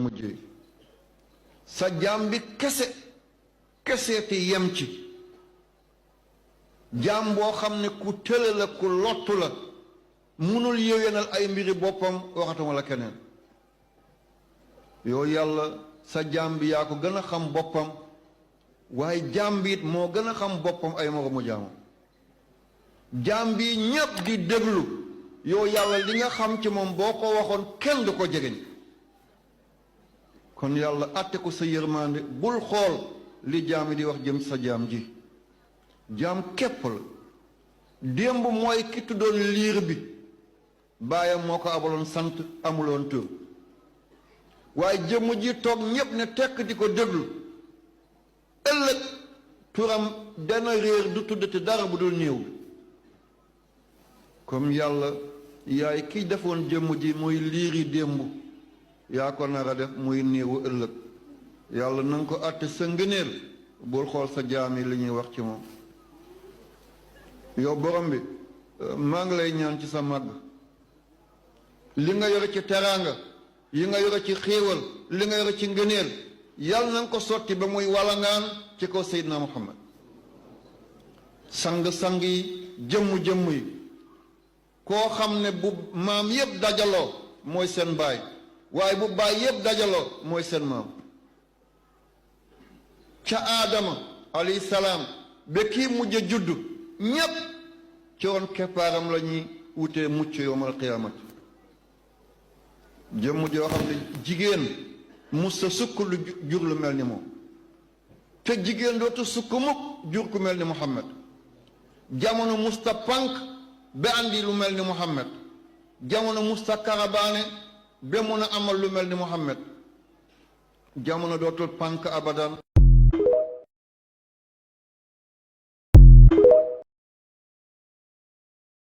mujjee sa jaam bi kese te yem ci jaam boo xam ne ku tële la ku lottu la munul yéwénal ay mbiri boppam waxatuma la keneen yow yàlla sa jaam bi yaa ko gën a xam boppam waaye jaam bi it moo gën a xam boppam ay moromu jaamam jaam bi ñépp di déglu yow yàlla li nga xam ci moom boo ko waxoon kenn du ko jegeñ kon yàlla àtte ko sa yërmande bul xool li jaam yi di wax jëm sa jaam ji jaam képp la démb mooy ki tuddoon liir bi baayam moo ko abaloon sant amuloon tur waaye jëmm ji toog ñépp ne tekk di ko déglu ëllëg turam dana réer du tuddati dara bu dul néew bi comme yàlla yaay ki defoon jëmm ji muy liiri démb yaa ko nar a def muy néewu ëllëg yàlla na nga ko àtte sa ngëneel bul xool sa jaam yi li ñuy wax ci moom yow borom bi maa ngi lay ñaan ci sa màgg li nga yore ci teraanga yi nga yore ci xéewal li nga yore ci ngëneel yàlla na nga ko sotti ba muy walangaan ci kaw Seydina Muhammad sang-sang yi jëmm-jëmm yi koo xam ne bu maam yépp dajaloo mooy seen baay waaye bu baay yépp dajaloo mooy seen maam ca aadama alayhi salaam ba kii mujj a judd ñépp ci woon keppaaram la ñuy wutee mucc yowmal qiyaamati jëmm joo xam ne jigéen musta sukk lu jur lu mel ni moom te jigéen dootu sukk mukk jur ku mel ni Muhammad jamono musta pànk ba andi lu mel ni Muhammad jamono musta karabaane ba mun a amal lu mel ni Muhammad jamono dootul pànk abadan